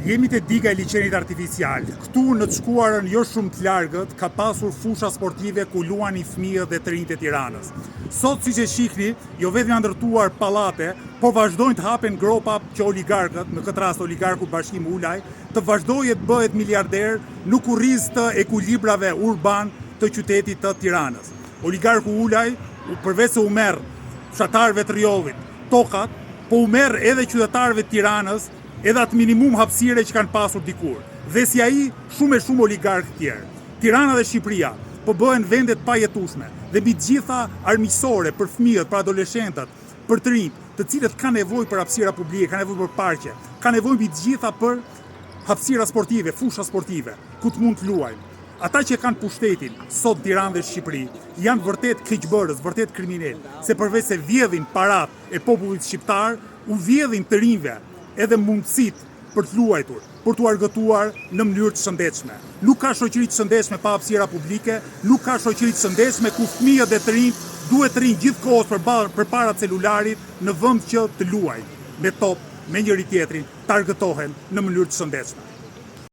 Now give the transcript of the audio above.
Jemi te diga e liqenit artificial. Këtu në të shkuarën jo shumë të largët ka pasur fusha sportive ku luanin fëmijët dhe të rinjtë e Tiranës. Sot siç e shihni, jo vetëm janë ndërtuar pallate, por vazhdojnë të hapen gropa që oligarkët, në këtë rast oligarku Bashkim Ulaj, të vazhdojë të bëhet miliarder në kurriz të ekuilibrave urbanë të qytetit të Tiranës. Oligarku Ulaj, përveç se u merr fshatarëve të Rrjollit tokat, po u merr edhe qytetarëve të Tiranës edhe atë minimum hapësire që kanë pasur dikur. Dhe si ai, shumë e shumë oligarkë të tjerë. Tirana dhe Shqipëria po bëhen vende të pajetueshme dhe mbi të gjitha armiqësore për fëmijët, për adoleshentët, për të rinjtë, të cilët kanë nevojë për hapësira publike, kanë nevojë për parqe, kanë nevojë mbi të gjitha për hapësira sportive, fusha sportive, ku të mund të luajnë. Ata që kanë pushtetin sot në Tiranë dhe Shqipëri janë vërtet keqbërës, vërtet kriminelë, se përveç se vjedhin paratë e popullit shqiptar, u vjedhin të rinjve edhe mundësitë për të luajtur, për t'u argëtuar në mënyrë të shëndetshme. Nuk ka shoqëri të shëndetshme pa hapësira publike, nuk ka shoqëri të shëndetshme ku fëmijët dhe të rinjtë duhet të rrinë gjithë kohës përpara celularit në vend që të luajnë me top, me njëri-tjetrin, të argëtohen në mënyrë të shëndetshme.